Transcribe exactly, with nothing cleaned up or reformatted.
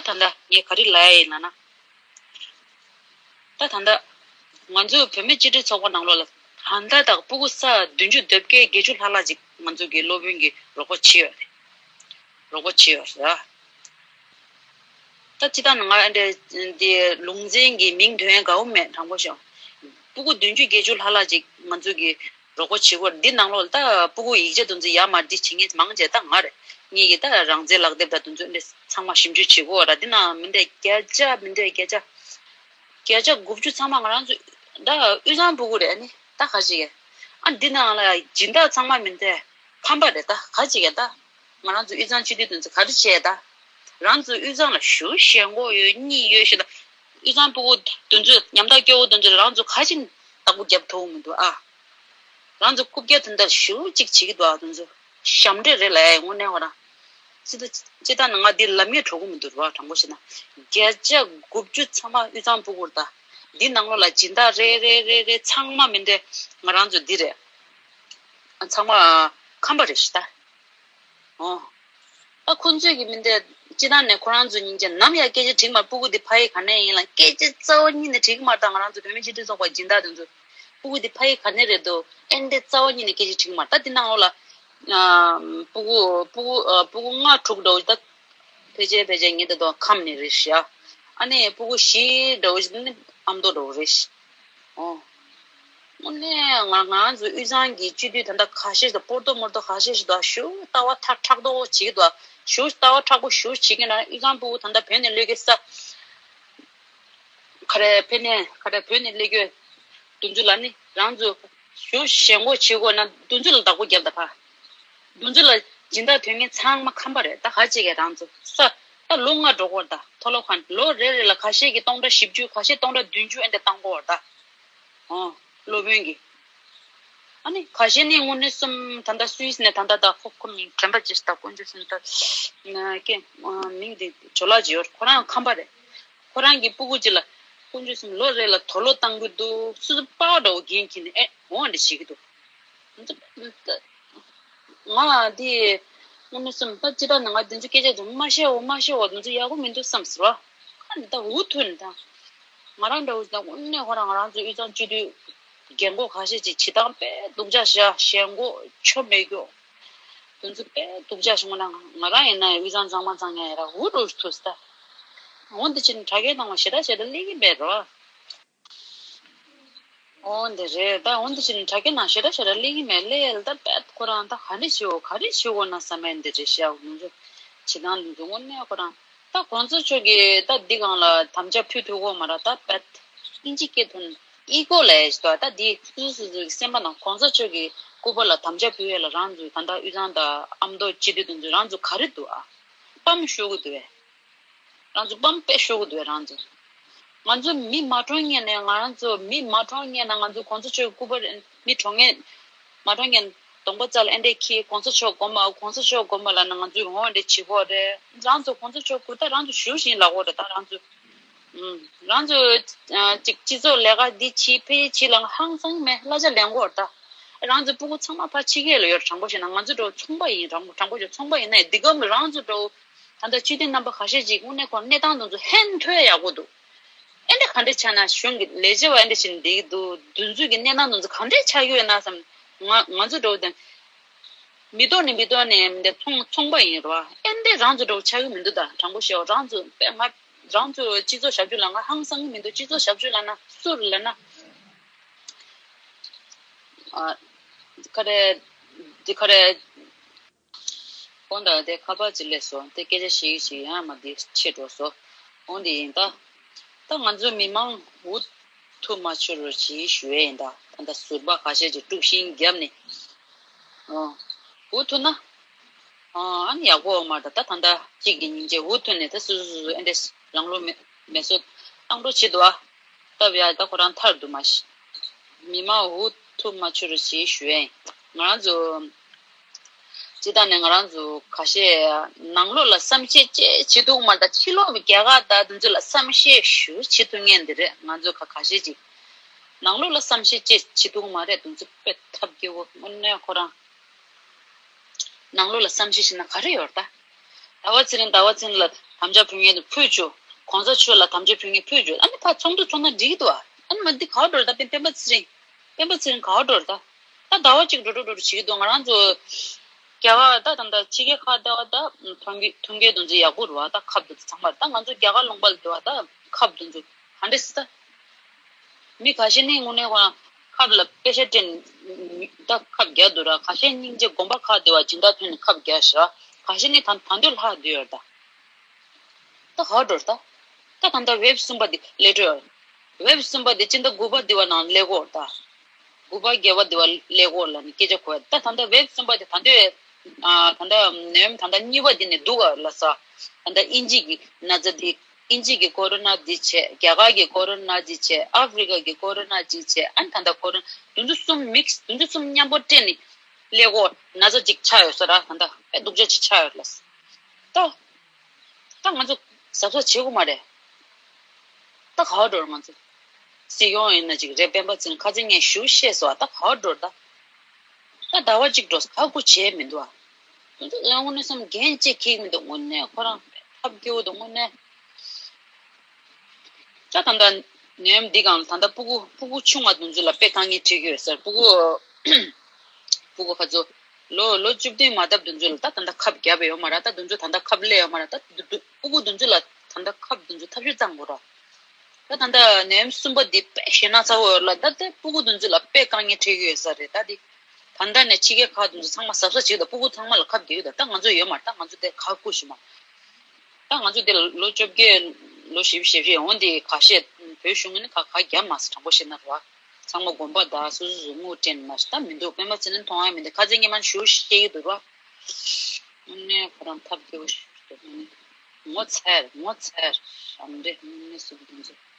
ད་ལྟ་ངས་ག་རེ་ལབ་ཡ་ཡིན་ལབ་ན། ད་ད་ལྟ་ང་ཚོའི་བུད་མེད་སྤྱི་མཐུན་ཚོགས་པ་ནང་ལོགས་ལ་ད་ལྟ་དང་སྤུ་གུ་ས་བདུན་ཅུ་དོན་བརྒྱད་བརྒྱད་ཅུ་ལྷག་ལྷག་ཅིག་ང་ཚོ་གི་སློབ་དཔོན་གྱིས་རོགས་པ་བྱས་ཡོད་རེད། རོགས་པ་བྱས་ཡོད་རེད། ད་སྤྱིར་བཏང་ང་འདྲ་འདི་ལུང་ཚན་གྱི་མིང་དོན་དགའ་བོ་མེད། དྲང་པོ་ཤོད། སྤུ་གུ་བདུན་ཅུ་བརྒྱད་ཅུ་ལྷག་ལྷག་ཅིག་ང་ཚོ་གི་རོགས་པ་བྱེད་དགོས། འདི་ནང་ལོགས་ད་སྤུ་གུ་ཡིག་ཆ་དེ་ཚོ་ཡར་མར་འདི་བྱེད་མཁན་མང་ཆེ་ད་ང་རེད། ངེད་ཀྱི་ད་རང་རྩལ་ལག་དེབ་ད་དེ་ཚོ་འདི་ཚང་མ་ཞིབ་འཇུག་བྱེད་དགོས་ར། འདི་ནང་མི་འདྲ་བརྒྱ་ཆ་མི་འདྲ་བརྒྱ་ཆ་བརྒྱ་ཆ་དགུ་བཅུ་ཚང་མ་ང་རང་ཚོ་ད་དབུས་གཙང་སྤུ་གུ་རེད། ཨ་ནི་ད་ག་ཅིག་གི་ཨ་འདི་ནང་ལ་སྦྱིན་བདག་ཚང་མ་མི་འདྲ། ཕམ་པ་རེད་ད། ག་ཅིག་གི་ད། ང་རང་ཚོ་དབུས་གཙང་སྤྱི་འཐུས་དེ་ཚོ་ག་རེ་བྱས་ད། རང་ཚོ་དབུས་གཙང་ལ་ཞེ་པོ་ཞེན་ཁོག་ཡོད་གཉིད་ཡོད་ཞེ་ད། དབུས་གཙང་སྤུ་གུ་དེ་ཚོས་ཉམ་ཐག་སྐྱོ་བོ་དེ་ཚོས་རང་ཚོ་ག་ཅིག་བདག་པོ་རྒྱབ་ཐུབ་མི་འདུག་ཨ། རང་ཚོ་རྐུབ་བཀྱག་དེ་འདྲ་ཞེ་པོ་ཅིག་བྱེད་ཀྱི་འདུག་ཨ། དེ་ཚོ་ཞབས་འདྲེན་རེད་ལབ་ཡ་དངོས་གནས་ཁོ་རང་། སྤྱི་ད་སྤྱི་ད་ནི་ང་འདི་ལབ་ཡ་འགྲོ་གི་མི་འདུག་ར། དྲང་པོ་བཤད་ན་བརྒྱ་ཆ་དགུ་བཅུ་ཚང་མ་དབུས་གཙང་སྤུ་གུ་རེད་ད། འདི་ནང་ལོགས་ལ་སྦྱིན་བདག་རེ་རེ་རེ་རེ་ཚང་མ་མི་འདྲ། ང་རང་ཚོ་འདི་རེད། ཚང་མ་ཁམས་པ་རེད་ཤི་ད། ཨོ། ད་ཁོང་ཚོས་ཀྱི་མི་འདྲ། སྤྱི་བཏང་ནས་ཁོ་རང་ཚོ་སྙིང་རྗེ་ནམ་ཡང་སྐད་ཆ་དྲིས་མ། སྤུ་གུ་འདི་ཕ་ཡུལ་ག་ནས་ཡིན་ལ་སྐད་ཆ་རྩ་བ་ཉིད་ནས་དྲིས་ཀྱི་མ་རེད། ད་ང་རང་ཚོ་བོད་མི་སྤྱི་འཐུས་ཚོགས་པ་སྦྱིན་བདག་དེ་ཚོ་སྤུ་གུ་འདི་ཕ་ཡུལ་ག་ནས་རེད་འདུག་ཨེ་འདྲ་རྩ་བ་ཉིད་ནས་སྐད་ཆ་དྲིས་ཀྱི་མ་རེད། ད་འདི་ནང་ལོགས་ལ་ཨ་སྤུ་གུ་སྤུ་གུ་ཨ་སྤུ་གུ་ལྔ་དྲུག་འདྲ་བོ་ད་ཕལ་ཆེར་ཕལ་ཆེར་ངས་ད་དུང་ཁམས་ནས་རེད་ཤག་ཨ་ནི་སྤུ་གུ་བཞི་འདྲ་བོ་ཞིག་ནི་ཨ་མདོ་འདྲ་བོ་རེད་ཤག་ཨོ། དངོས་གནས་ང་ང་ཚོ་དབུས་གཙང་གི་སྤྱི་འཐུས་ད་ལྟ་ཁ་ཤས་དང་སྤོར་ཏོ་མོར་ཏོ་ཁ་ཤས་ཤིག་འདུག་ཞུ་ལྟ་བ་ཐག་ཕྲག་དོག་བྱེད་ཀྱི་འདུག་ཞུ་ལྟ་བ་ཕྲག་པོ་ཞུ་བྱེད་ཀྱི་ན་དབུས་གཙང་སྤུ་གུ་ད་ལྟ་བོད་ནས་སླེབས་ཀྱི་ས། ཁ་རེ་ཕེ་ནས་ཁ་རེ་བོད་ནས་སླེབས་ཀྱི་དུས་ཚོད་ལ་ནི་རང་ཚོ་ཞུ་ཞེན་ཁོག་བྱེད་དགོས་ན་དུས་ཚོད་ལ་བདག་པོ་རྒྱབ་ད་ཕ། དུས་ཚོད་ལ་སྦྱིན་བདག་དོན་གཉེར་ཚང་མ་ཁམས་པ་རེད། ད་ག་ཅིག་གི་རང་ཚོ་ས་ད་ལོ་ལྔ་འགྲོ་གི་ཡོད་རེད། ད་མཐོ་སློབ་ཁང་ལོ་རེ་རེ་ལ་ཁ་ཤས་ཀྱིས་སྟོང་ཕྲག་བཞི་བཅུ་ཁ་ཤས་སྟོང་ཕྲག་བདུན་ཅུ་ཨེ་འདྲ་བཏང་གི་ཡོད་རེད་ད། ཨོ། སློབ་དཔོན་གྱིས། ཨ་ནི་ཁ་ཤས་ནི་དངོས་གནས་སེམས་ད་ལྟ་སུད་སི་ནས་ད་ལྟ་ད་ཁོ་ཁོ་མིང་དྲན་པ་ཅིག་ད་དཀོན་མཆོག་གསུམ་ད་ཀེ་མིང་འདི་ཇོ་ལགས་ཅིག་ཡོད། ཁོ་རང་ཁམས་པ་རེད། ཁོ་རང་གི་སྤུ་གུ་ཅིག་ལ་དཀོན་མཆོག་གསུམ་ལོ་རེ་ལ་དུག་ལོག་བཏང་གི་འདུག་སུ་སུ་པ་འདྲ་བོ་འགན་འཁྱེར་ནས་ཨེ་འོང་འདི་བྱེད་ཀྱི་འདུག་ང་འདི་དངོས་གནས་སེམས་ད་ཅི་ད་ནང་ང་འདི་ཚོ་སྐད་ཆ་ཅིག་མ་བཤད་འོ་མ་བཤད་འོ། འདི་ཚོ་ཡག་པོ་མི་འདུག་བསམ་ཟེར་བ། ཁ་ནས་ད་འུ་ཐུག་ནས་ད། ང་རང་འདྲ་བོ་ཞིག་དང་དངོས་གནས་ཁོ་རང་ང་རང་ཚོའི་དབུས་གཙང་སྤྱི་འཐུས་རྒན་གོག་ཁ་ཤས་ཅིག་བྱེད་སྟངས་དཔེ་སྡུག་ཅག་བཞག་ཞེན་ཁོག་ཆོ་མེད་རྒྱུ། དོན་ཚུལ་དཔེ་སྡུག་ཅག་བྱུང་ན་ང་རང་ཡིན་ན་དབུས་གཙང་གཙང་མ་གཙང་ཡ་ཡ་ར་འུ་འགྲོ་ཐུག་ས། འོན་ཏེ་ཕྱིན་དྲ་རྒྱའི་ནང་ལ་ཞེ་དྲག་ཞེ་དྲག་སླེབས་ཀྱི་མེད་རོ། འོ་འདི་རེད་ད། འོ་འདི་ཕྱིན་དྲ་རྒྱའི་ནང་ཞེ་དྲག་ཞེ་དྲག་སླེབས་ཀྱི་མེད་ལེ་ཡལ་ད་དཔེ་ཁོ་རང་ད་ག་རེ་བྱེད་འོ་ག་རེ་བྱེད་འོ་ན་བསམ་ཡ་འདི་རེད་ཤག་ང་ཚོ་བྱེད་སྟངས་འདི་ཚོ་དངོས་གནས་ཁོ་རང་། ད་གོང་ས་མཆོག་གིས་ད་འདི་སྒང་ལ་དམ་བཅའ་ཕུལ་ཐུབ་གོ་མ་ར། ད་པད་ཨིན་ཇི་སྐད་ཐོན་ཨི་ཀོ་ལ་ཡ་ཞིག་ད་ད་འདི་སུ་སུ་སུ་གི་སེམས་པ་ནང་གོང་ས་མཆོག་གི་སྐུ་པར་ལ་དམ་བཅའ་ཕུལ་ཡ་ལ་རང་ཚོ་ད་ད་དབུས་གཙང་ད་ཨ་མདོ་སྤྱི་འཐུས་དེ་ཚོ་རང་ཚོ་ག་རེ་འདུག་ཨ། པམ་ཤོར་གི་འདུག་བས། རང་ཚོ་པམ་དཔེ་ཤོར་གི་འདུག་བས་རང་ཚོ། ང་ཚོ་མི་མ་གྲོངས་སྔོན་ནས་ང་རང་ཚོ་མི་མ་གྲོངས་སྔོན་ན་ང་ཚོ་གོང་ས་མཆོག་སྐུ་པར་མི་གྲོངས་སྔོན། མ་གྲོངས་སྔོན་གདོང་པ་རྩ་ལ་ཨེ་འདྲས་ཁྱེར་གོང་ས་མཆོག་དགོངས་པ་གོང་ས་མཆོག་དགོངས་པ་ལ་ན་ང་ཚོས་འོང་འདྲས་བྱེད་དགོས་རེད། རང་ཚོ་གོང་ས་མཆོག་སྐུ་ད་རང་ཚོ་ཞུ་བཞིན་ལབ་དགོས་རེད་ད་རང་ཚོ། ཨུམ། རང་ཚོ་ཨ་ཅིག་སྤྱི་ཚོགས་ལས་ཀ་འདི་བྱེད་ཕལ་ཆེར་བྱེད་ལ་ཧང་སང་མེད་གླ་ཆ་ལེན་དགོས་རེད་ད། རང་ཚོ་སྤུ་གུ་ཚང་མ་ཕར་ཕྱི་རྒྱལ་ལ་ཡོད་རེད། དྲང་པོ་བཤད་ན་ང་ཚོ་འགྲོ་ཚོང་པ་ཡིན། དྲང་པོ་དྲང་པོ་བྱས་ཚོང་པ་ཡིན་ན་འདི་གམ་རང་ཚོ་འགྲོ། ད་ལྟ་སྤྱི་འཐུས་རྣམ་པ་ཁ་ཤས་ཅིག་དངོས་གནས་ཁོ་གནས་སྟངས་དེ་ཚོ་ཧན་ཐོས་ཡག་པོ་འདུག་ཨེ་འདྲ་ག་འདྲ་ཆགས་ན་གཞུང་གི་ལས་བྱེད་པ་ཨེ་འདྲ་བྱས་ནས་བསྡད་ཀྱི་འདུག་དེ་ཚོ་གི་གནས་སྟངས་དེ་ཚོ་ག་འདྲ་ཆགས་ཀྱི་ཡོད་ན་བསམ། ང་ང་ཚོ་འགྲོ་དེ་མི་ཐོག་ནས་མི་ཐོག་ནས་མི་འདྲ་ཚོང་ཚོང་པ་ཡིན་རོ། ཨེ་འདྲ་རང་ཚོ་འགྲོ་ཆགས་ཀྱི་མི་འདུག་ད་དྲང་པོ་བཤད་འོ་རང་ཚོ་དཔེ་ང་རང་ཚོ་སྤྱི་ཚོགས་ཞབས་ཞུ་ལ་ང་ཧང་སང་གི་མི་འདུག་སྤྱི་ཚོགས་ཞབས་ཞུ་ལ་ན་སུ་རེད་ལ་ན། ཨ། ག་རེ། འདི་ག་རེ། འོ་ད་དེ་ཁ་པར་ཅིག་སླེབས་སོང་། དེ་སྐད་ཆ་བཤད་ཀྱི་ཞིག་ཡང་མ་འདི་ཆད་འགྲོ་སོང་། འོ་འདི་ཡིན་ད། ད་ང་ཚོའི་མི་མང་འུ་ཐུག་མ་བྱུང་རོགས་གྱིས་ཞུ་ཡས་ཡིན་ད། ད་ད་ཟུར་པ་ཁ་ཤས་ཀྱིས་དཀྲུག་ཤིང་བརྒྱབ་ནས། ཨོ། འུ་ཐུག་ན། ཨོ་ཨ་ནི་ཡག་པོ་མ་རེད་ད། ད་ད་གཅིག་གི་སྙིང་རྗེ་འུ་ཐུག་ནས་ད་སུ་སུ་སུ་སུ་ཨེ་འདྲས་རང་ལུགས་མེ་མེ་སོ་བཏང་འགྲོ་བྱེད་འདུག་ཨ། སྟབས་ཡག་ད་ཁོ་རང་ཐར་འདུག་མ་གཞི། མི་མང་འུ་ཐུག་མ་བྱུང་རོགས་གྱིས་ཞུ་ཡས་ཡིན། ང་རང་ཚོ། སྤྱིར་བཏང་ནས་ང་རང་ཚོ་ཁ་ཤས་ནང་ལོགས་ལ་བསམ་ཤེས་ཅིག་བྱེད་ཐུབ་མ་རེད། ད་ཕྱི་ལོགས་ཀྱི་རྒྱ་གར་དང་དེ་ཚོ་ལ་བསམ་ཤེས་ཞེ་པོ་བྱེད་ཐུབ་མཁན་འདི་རེད། ང་ཚོ་ཁ་ཁ་ཤས་ཅིག་ནང་ལོགས་ལ་བསམ་ཤེས་ཅིག་བྱེད་ཐུབ་མ་རེད། དེ་ཚོ་དཔེ་ཐབས་སྐྱོ་བོ་དངོས་གནས་ཁོ་རང་། ནང་ལོགས་ལ་བསམ་ཤེས་བྱེད་ན་ག་རེ་ཡོད་རེད་ད། ཟླ་བ་ཚེ་རིང་ཟླ་བ་ཚེ་རིང་ལ་དམ་བཅའ་ཕུལ་མཁན་དེ་ཕུལ་བཅུག་གོང་ས་མཆོག་ལ་དམ་བཅའ་ཕུལ་མཁན་ཕུལ་བཅུག་ཨ་ནི་ཕར་ཚོགས་འདུ་ཚོགས་ན་འགྲིག་གི་འདུག་ཨ་ནི་མ་འདི་ག་བ་འགྲོ་རེད་ད། དཔེ་སྤེན་པ་ཚེ་རིང་། སྤེན་པ་ཚེ་རིང་ག་བ་འགྲོ་རེད་ད། ད་ཟླ་བ་གཅིག་འགྲོ་འགྲོ་འགྲོ་འགྲོ་བྱེད་ཀྱི་འདུག་ང་རང་ཚོ་རྒྱ་གར་ད་ད་ད་ཕྱི་རྒྱལ་ཁག་ལྟ་བ་ད་ཐོན་གི་ཐོན་སྐྱེད་དེ་ཚོ་ཡག་པོ་རེད་བ། ད་ཁབ་དེ་ཚོ་ཚང་མ་ད་ང་ཚོ་རྒྱ་གར་ལུང་པ་ལ་སྡོད་བ་ད་ཁབ་དེ་ཚོ་ག་འདྲ་སེ་ད། མི་ཁ་ཤས་ནི་དངོས་གནས་ཁོ་རང་ཁབ་ལ་པེ་ཤ་སྤྲད་ནས་ད་ཁབ་རྒྱག་འདུག་ར། ཁ་ཤས་སྙིང་རྗེ་དགོན་པ་ཁག་དེ་བ་སྦྱིན་བདག་ཐོན་ནས་ཁབ་རྒྱག་ཤག་ཁ་ཤས་ནི་ད་ད་འདོད་ལྷག་བསྡད་ཡོད་ད། ད་ག་འགྲོ་རེད་ད། ད་ད་ལྟ་ཝེབ་གསུམ་པ་འདི་སླེབས་འགྲོ་ཡོད། ཝེབ་གསུམ་པ་འདི་སྤྱི་ཟླ་དགུ་པ་འདི་བ་ནང་སླེབས་ཀྱི་ཡོད་རེད་ད། དགུ་པ་བརྒྱད་པ་འདི་བ་སླེབས་ཀྱི་ཡོད་ལབ་ནས་སྐད་ཆ་གོ་ཡ། ད་ད་ལྟ་ཝེབ་གསུམ་པ་འདི་ད་ལྟ་ཨ་ད་ལྟ་ནད་ཡམས་ད་ལྟ་གཉིས་པ་འདི་ནས་འདུག་ག་ལབ་ས། ད་ལྟ་དབྱིན་ཇི་གི་ན་ཚ་འདི་དབྱིན་ཇི་གི་ཀོ་རོ་ན་འདི་བྱས། རྒྱ་གར་གི་ཀོ་རོ་ན་འདི་བྱས། ཨ་ཧྥེ་རི་ཀ་གི་ཀོ་རོ་ན་འདི་བྱས། ཨ་ནི་ད་ལྟ་ཀོ་རོ་ན་དེ་ཚོ་གསུམ་མིག་སི་དེ་ཚོ་གསུམ་མཉམ་པོ་སྤྲད་ནས་སླེབས་ཀྱི་ཡོད། ན་ཚ་ཅིག་ཆགས་ཡོད་ས་ར། ད་ལྟ་དཔེ་སྡུག་ཅག་ཅིག་ཆགས་ཡོད་ལབ་ས། ད། ད་ང་ཚོ་གཟབ་གཟབ་བྱེད་དགོས་མ་རེད། ད་ག་བ་འགྲོ་ར་ང་ཚོ། སྲིད་སྐྱོང་ཡིན་ན་ཅིག་རེད། སྤེན་པ་ཚེ་རིང་ཁ་སང་ངས་ཞུ་ཤེས་སོང་། ད་ག་བ་འགྲོ་ར་ད། ད་ཟླ་བ་གཅིག་འགྲོ་ཁག་པོ་བྱས་མི་འདུག་ཨ། ང་ཚོ་དངོས་གནས་སེམས་འགན་ཅིག་འཁྱེར་མི་འདུག་དངོས་གནས་ཁོ་རང་ཐབས་སྐྱོ་བོ་འདུག་དངོས་གནས། ད་ད་ལྟ་ནད་ཡམས་འདི་སྒང་ལ་ད་ལྟ་སྤུ་གུ་སྤུ་གུ་ཆུང་བ་དེ་ཚོ་ལ་དཔེ་དཀའ་ངལ་འཕྲད་ཀྱི་ཡོད་ས་རེད། སྤུ་གུ་སྤུ་གུ་ཁ་ཚོ་ལོ་ལོ་བཅུ་བདུན་མ་བཏབ་དེ་ཚོ་ལ་ད་ད་ལྟ་ཁབ་བརྒྱབ་ཡོད་མ་རེད། ད་དེ་ཚོ་ད་ལྟ་ཁབ་སླེབས་ཡོད་མ་རེད། ད་དེ་ཚོ་སྤུ་གུ་དེ་ཚོ་ལ་ད་ལྟ་ཁབ་དེ་ཚོ་ཐབས་ཤེས་བརྩམ་དགོས་རེད། ད་ད་ལྟ་ནད་ཡམས་གསུམ་པ་འདི་དཔེ་ཞེད་སྣང་ཚ་བོ་ཡོད་ལ། ད་དེ་སྤུ་གུ་དེ་ཚོ་ལ་དཔེ་དཀའ་ངལ་འཕྲད་ཀྱི་ཡོད་ས་རེད། ད་དེ་ད་ལྟ་ནས་ཕྱི་རྒྱལ་ཁག་དེ་ཚོ་ཚང་མ་གཟབ་གཟབ་བྱེད་ཀྱི་འདུག་སྤུ་གུ་ཚང་མ་ལ་ཁབ་རྒྱག་གི་འདུག་ད་ང་ཚོ་ཡོད་མ་རེད། ད་ང་ཚོ་དེ་ཁག་པོ་ཞིག་མ་རེད། ད་ང་ཚོ་འདི་ལ་ལོ་བཅོ་བརྒྱད་ལོ་བཞི་བཅུ་ཞེ་བཞི་འོང་འདི་ཁ་ཤས་བོད་གཞུང་གིས་ནི་ཁ་ཁ་རྒྱབ་མ་སོང་དྲང་པོ་བཤད་ན་རེད་བ། ཚང་མ་དགོན་པ་དང་སོ་སོ་ཟུར་ངོ་སྤྲད་ནས་མ་ཤི་ད་མི་འདུག་སྤེན་པ་ཚེ་རིང་མཐོང་ཡ་མི་འདུག་ཁ་ཚེ་ཉི་མ་ཞུ་བཤད་ཀྱི་འདུག་ར། དངོས་གནས་ཁོ་རང་ཐབས་སྐྱོ་བོ་ཞིག་འདུག་ངོ་ཚ་ངོ་ཚ་ཞབས་འདྲེ་དངོས་གནས་སུ་འདུག